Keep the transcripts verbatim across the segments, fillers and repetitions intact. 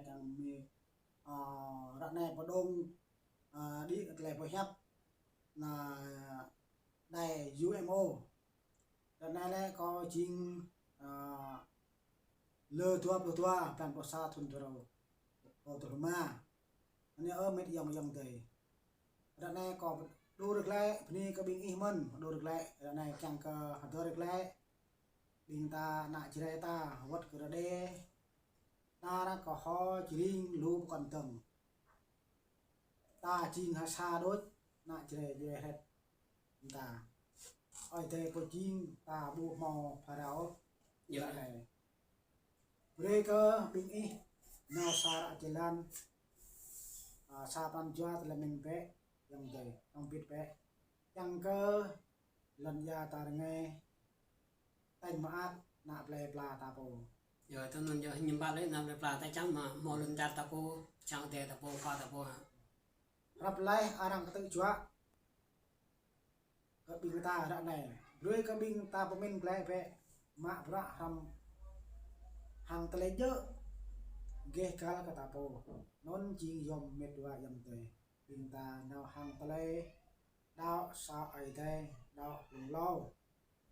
Kiăng mĭn, ơ, ră anai pơđŏng, ơ, đĭ tơlơi pơhiăp anai U M O. Ră anai lĕ kâo jing, ơ, lơ dua pluh dua, blan pluh sa thun dua rơbâo dua pluh rơma. Anai ơ mĕt ayŏng ayŏng adơi. Ră anai kâo pơđŏng rơklĕ, bơni kơ ƀing ih mơ̆n, pơđŏng rơklĕ, ră anai kiăng kơ hơdơr rơklĕ. Ƀing ta ană Jrai ta, wơ̆t kơ rơđê. Ta ră kơ hơjring lu pơkŏn dơ̆ng. Ta jing ha sa đôč, ană Jrai Jrai hrĕt. Ta. Ơi Adai pơjing ta ƀu hmâo phara ôh. Yơh. Ră anai. Brơi kơ ƀing ih nao sa ră jơlan, ơ, sa pran jua tơlơi mĭn bĕ, ayŏng adơi, ayŏng bit bĕ. Kiăng kơ lŏn ia ta rơngai, tañ mơak ană plei pla ta pô. Yơh, tui anŭn yơh hiư̆m pă lĕ ană plei pla ta čang mă hmâo lŏn čar ta pô, čang adai ta pô, pha ta pô hă. Răp laih arăng kơtư̆ juă kơ ƀing ta ră anai. Brơi kơ ƀing ta pơmĭn glaĭ bĕ, mă bruă hrăm hăng tơlơi djơ̆ gêh gal kơ ta pô. Anŭn jing yom mĕt wa ayŏng adơi. Ƀing ta nao hăng tơlơi đaŏ sa Ơi Adai, đaŏ blung hlâo.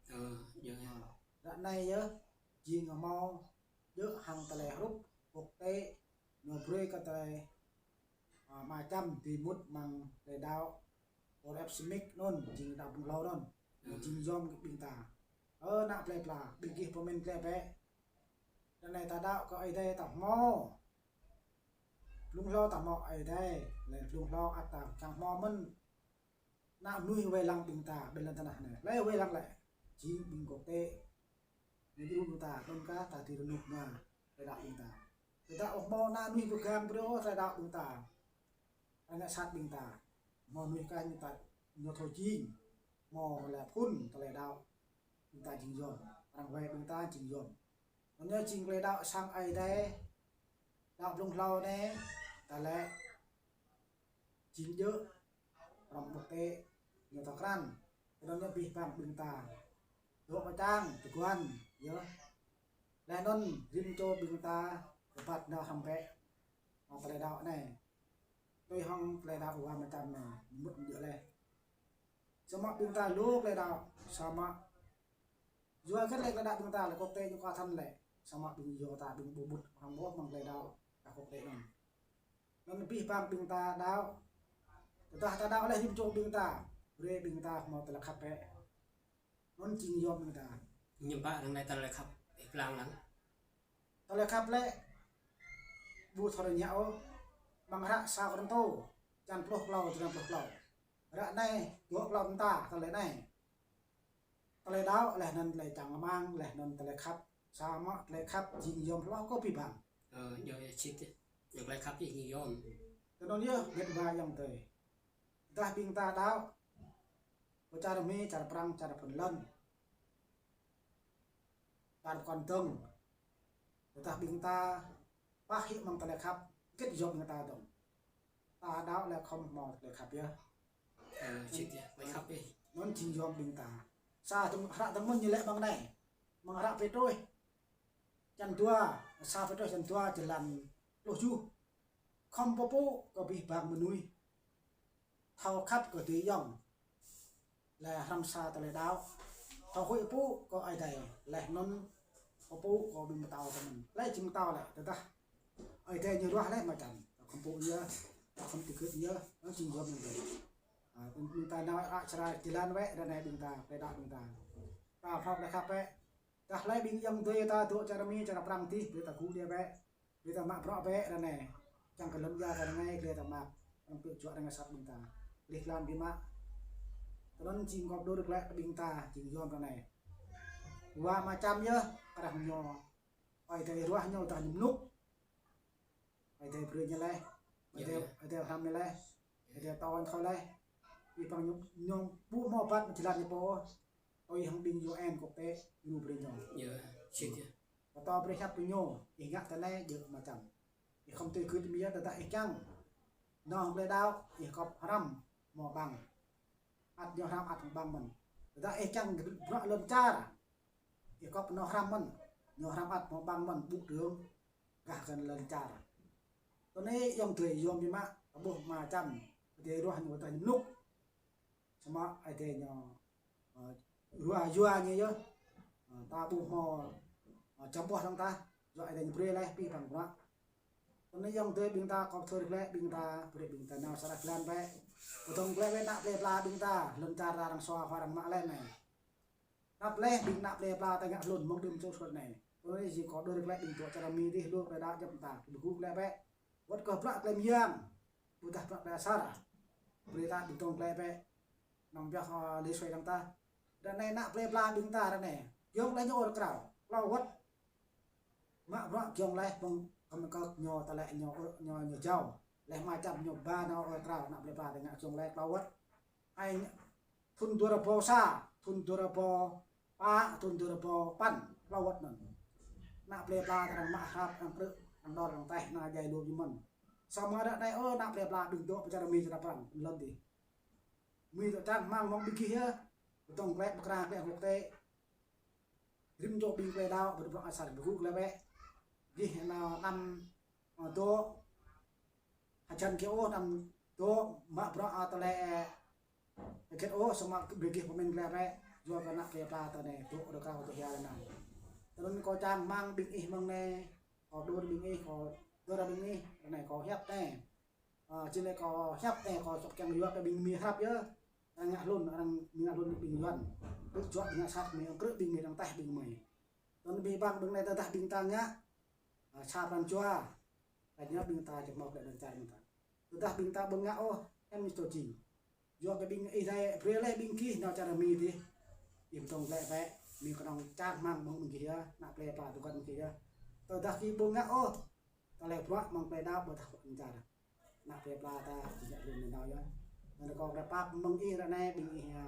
Ơ, yơh, yơh. Ơ, ră anai yơh, jing hmâo djơ̆ hăng tơlơi hrup quốc tế, ñu brơi kơ tơlơi, ơ, mơčăm tui mŭt mơ̆ng tơlơi đaŏ World Epidemic anŭn, jing đaŏ blung hlâo anŭn. Ñu jing yom kơ ƀing ta. Ơ, ană plei pla, ƀing gih pơmĭn glaĭ bĕ. Ră anai ta đaŏ kơ Ơi Adai ta hmâo. Blung hlâo ta hmâo Ơi Adai, laih blung hlâo ăt ta kiăng hmâo mơ̆n. Ană mơnuih wai lăng ƀing ta ƀơi lŏn tơnah anai. Laih wai lăng lĕ, jing ƀing quốc tế. Ñu djru ƀing ta, anŭn kah ta dưi rơnŭk mơ̆n, tơlơi đaŏ ƀing ta. Tơdah ƀu hmâo ană mơnuih pơgang brơi ôh tơlơi đaŏ ƀing ta. Arăng ngă sat ƀing ta. Hmâo mơnuih kah ñu ta, ñu thâo jing. Hmâo lĕ phŭn tơlơi đaŏ ƀing ta jing yom. Arăng wai ƀing ta jing yom. Anŭn yơh jing tơlơi đaŏ sang Ơi Adai. Đaŏ blung hlâo anai, ta lĕ jing djơ̆ hrŏm quốc tế ñu ta krăn. Tơdang ñu abih bang ƀing ta dŏ pơčang tơguan, yơh. Laih anŭn rĭm čô ƀing ta rơbat nao hrŏm bĕ. Mă tơlơi đaŏ anai. Tui hăng tơlơi đaŏ wa mơčăm anai, mŭt djơ̆ laih. Samơ̆ ƀing ta lu tơlơi đaŏ, samơ̆ yua kơ lĕ tơlơi đaŏ ƀing ta lĕ quốc tế ñu kơ thăn lĕ. Samơ̆ ƀing yua ta ƀing ƀu mŭt hăng ƀôh mơ̆ng tơlơi đaŏ kơ quốc tế anŭn. Anŭn abih bang ƀing ta đaŏ. Tơdah ta đaŏ laih rĭm čô ƀing ta, brơi ƀing ta hmâo tơlơi khăp bĕ. Anŭn jing yom ƀing ta. Hiư̆m pă arăng laĭ tơlơi khăp, ih pơblang lăng. Tơlơi khăp lĕ, ƀu thâo rơngiă ôh, amăng hră sa Kôrintô, čăn pluh klâo, črăn pluh klâo. Ră anai, dua klâo mơta, tơlơi anai. Tơlơi đaŏ, laih anŭn tơlơi čang rơmang, laih anŭn tơlơi khăp. Samơ̆ tơlơi khăp jing yom hloh kơ abih bang. Ơ, yơh, yơh, sĭt yơh. Yơh, tơlơi khăp jing yom. Tui anŭn yơh, mĕt wa ayŏng adơi. Tơdah ƀing ta đaŏ, pơ čar Mi, čar Prăng, čar Phần Lan, čar pơkŏn dơ̆ng. Tơdah ƀing ta pah hĭ mơ̆ng tơlơi khăp, hơget yom ƀing ta dơ̆ng. Ta đaŏ lĕ khŏm hmâo tơlơi khăp yơh. Ơ, sĭt yơh, tơlơi khăp yơh. Anŭn jing yom ƀing ta. Sa tơm-, hră tơmŭn ñu laĭ mơ̆ng anai. Mơ̆ng hră Pêtrôs. Čăn dua, sa Pêtrôs čăn dua, jơlan pluh tơjuh. Khŏm pơpŭ kơ abih bang mơnuih. Thâo khăp kơ adơi ayŏng. Laih hrăm sa tơlơi đaŏ. Thâo huĭ pơpŭ kơ Ơi Adai. Laih anŭn pơpŭ kơ ƀing pơtao tơmŭn. Laih jing pơtao lĕ, tơdah Ơi Adai ñu ruah laih mơčăm. Khŏm pơpŭ yơh, khŏm tơgŭt yơh, anŭn jing yom ƀing ta. Ơ, ƀing ta nao ă čơrai jơlan wĕ, ră anai ƀing ta, tơlơi đaŏ ƀing ta. Ta pơpŭ tơlơi khăp wĕ. Tơdah laih ƀing ayŏng adơi ta dŏ čar Mi, čar Prăng dih, brơi ta gŭ đia bĕ. Brơi ta mă bruă bĕ ră anai. Čang kơ lŏn ia ta rơngai, brơi ta mă. Arăng pơjua arăng ngă sat ƀing ta. Plih klan biă mă. Tui anŭn jing kâo pơđŏr glaĭ kơ ƀing ta, jing yom ră anai. Wa mơčăm yơh, kơđah ñu. Ơi Adai ruah ñu tơdah ñu mơnŭk. Ơi Adai brơi ñu laih. Ơi Adai, yơh, yơh. Ơi Adai hrăm ñu laih. Ơi Adai tơña thâo laih. Abih bang ñu, ñu ƀu hmâo ƀat mơjơlan ñu pô. Tui hăng ƀing U N quốc tế, ñu brơi ñu. Yơh, sĭt yơh. Pơtô brơi hiăp kơ ñu, ih ngă tui anai djơ̆ mơčăm. Ih khŏm tui gưt mơ̆ yơh tơdah ih kiăng. Nao hăng tơlơi đaŏ, ih kŏp hrăm, hmâo ƀăng. Ăt ñu hrăm ăt hmâo ƀăng mơ̆n. Tơdah ih kiăng bruă lŏn čar. Ih kŏp nao hrăm mơ̆n, nao hrăm ăt hmâo ƀăng mơ̆n, ƀu dơ̆ng, gah găn lŏn čar. Tơ anai ayŏng adơi yôm biă mă, ta ƀuh mơčăm, adơi ruah ñu ta mluk. Samơ̆ adơi ñu, ơ, ruah yua ñu yơh. Ơ, ta ƀuh hmâo, ơ, čăm ƀuah dơ̆ng tah, yua adơi ñu brơi laih pih păng bruă. Tơ anai ayŏng adơi ƀing ta kâo thâo rơklĕ ƀing ta, brơi ƀing ta nao sa rah glan bĕ. Pơdơ̆ng glaĭ bĕ ană plei pla ƀing ta, lŏn čar ta arăng sua hua arăng mă lĕ anai. Anăp laih ƀing ană plei pla ta ngă hlŭn mơ̆ng đưm čô suôt anai. Tơ anai jing kâo đôč rơklĕ ƀing dŏ čar Mi dih lu plei đaŏ djŏp ta. Ƀu gŭ glaĭ bĕ. Wơ̆t kơ bruă klei mơyang. Ƀôdah bruă klei asar. Brơi ta ƀing dŏng glaĭ bĕ. Nŏng pioh, ơ, lĕ suai dơ̆ng ta. Ră anai ană plei pla ƀing ta ră anai. Yŏng laih ñu ôr krao. Klâo wơ̆t. Mă bruă giŏng laih pơ̆ng kăm kơk ñu tơlĕ ñu, ñu, ñu jao. Laih mơčăm ñu ba nao ôr krao ană plei pla ta ngă giŏng laih klâo wơ̆t. Ai thun dua rơbâo sa, thun dua rơbâo pă, thun dua rơbâo păn, klâo wơ̆t anŭn. Ană plei pla ta arăng mă hrăp, arăng krư̆, arăng dŏ, arăng taih, ană djai lu ñu mơ̆n. Samơ̆ ră anai ơ ană plei pla ƀing dŏ pơ čar Mi čar prăng, lŏn dih. Mi dŏ čang rơmang mơ̆ng ƀing gih yơh. Pơdơ̆ng glaĭ pơkra glaĭ hơ̆k tĕ. Rĭm čô ƀing plei đaŏ, ƀu djơ̆ bruă asar ƀu gŭ glaĭ bĕ. Gih nao anăm, ơ, dŏ. Hơjăn gih ôh anăm dŏ, mă bruă, ơ, tơlĕ, ơ, hơget ôh, samơ̆ brơi gih pơmĭn glaĭ bĕ. Yua kơ ană plei pla ta anai dŏ ôr krao tơ hia lĕ anai. Tơ anŭn kâo čang rơmang ƀing ih mơ̆ng anai, kâo đôč ƀing ih, kâo dơ̆r ƀing ih, anai kâo hiăp anai. Ơ, či lĕ kâo hiăp anai, kâo čŏk kiăng yua kơ ƀing Mi hrăp yơh. Arăng ngă hlŭn, arăng Mi ngă hlŭn ƀing Yuan. Ƀu juă ngă sat Mi, arăng krư̆ ƀing Mi, arăng taih ƀing Mi. Tơ anai abih bang ƀing anai tơdah ƀing ta ngă, ơ, sa pran jua. Kơ ñu ƀing ta či hmâo glaĭ lŏn čar ƀing ta. Tơdah ƀing ta ƀu ngă ôh, em ñu tơ jing. Yua kơ ƀing ih dai brơi laih ƀing gih nao čar Mi dih. Ih pơdơ̆ng glaĭ bĕ, Mi kơnơ̆ng čang rơmang mơ̆ng ƀing gih yơh, ană plei pla tơguan ƀing gih yơh. Tơdah gih ƀu ngă ôh, tơlơi bruă mơ̆ng plei đaŏ ƀôdah lŏn čar. Ană plei pla ta či ngă hlŭn nanao yơh. Anŭn kâo kơ pap mơ̆ng ih ră anai ƀing ih, ơ,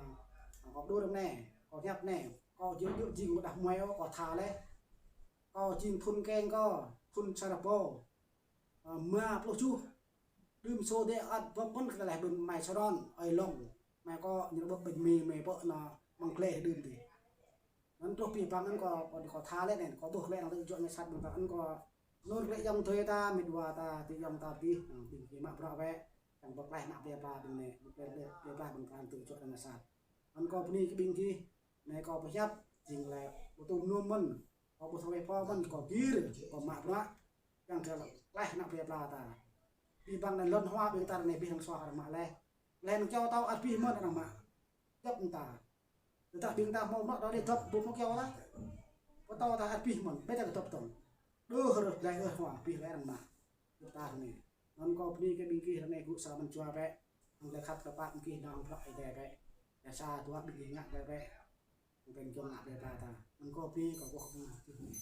kâo đôč ră anai, kâo hiăp anai, kâo djơ̆ djơ̆ jing ƀôdah muai ôh, kâo tha laih. Kâo jing thun keng kâo, thun sa rơbâo, ơ, rơma pluh tơjuh. Đưm sô dê ăt bơ̆k mơ̆n kơ laih đưm mai Sơrôn, ơi Long. Mai kâo ñu ƀơ̆k ƀing Mi, Mi pơ anŭn mơ̆ng gleh đưm dih. Anŭn truh abih bang anŭn kâo, kâo, kâo tha laih anŭn, kâo ƀuh glaĭ arăng tơjuă ngă sat ƀing ta anŭn kâo. Anŭn glaĭ ayŏng adơi ta, met wa ta, adơi ayŏng ta abih, ơ, ƀing gih mă bruă wơ̆t, kiăng pơklaih ană plei pla ƀing anai, plei, plei, plei pla ƀing ta tơjuă ngă sat. Anŭn kâo bơni kơ ƀing gih, anai kâo pơhiăp, jing laih, ƀu tŭ mơnum mơ̆n, kâo ƀu thâo weh pô mơ̆n, kâo gir, kâo mă bruă, kiăng kơ klaih ană plei pla ta. Abih bang anŭn lŏn hua ƀing ta anai abih arăng sua arăng mă laih. Laih anŭn čô tâo ăt abih mơ̆n arăng mă. Djŏp ƀing ta. Tơdah ƀing ta hmâo mă dŏ dih dŏp ƀu hmâo kiaŏ lah. Pơtô ta ăt abih mơ̆n, ƀĕ ta kơ dŏp tŏng. Đôč rơh glai rơh hua abih laih arăng mă. Djŏp ta anai. Anŭn kâo bơni kơ ƀing gih ră anai gŭ sa pran jua bĕ. Hăng laih khăp kơ pă ƀing gih nao bruă Ơi Adai bĕ. Yua sa dua ƀing gih ngă glaĭ bĕ. Hăng kơ giŏng ană plei pla ta. Anŭn kâo bơni kơ ƀuh ƀing gih.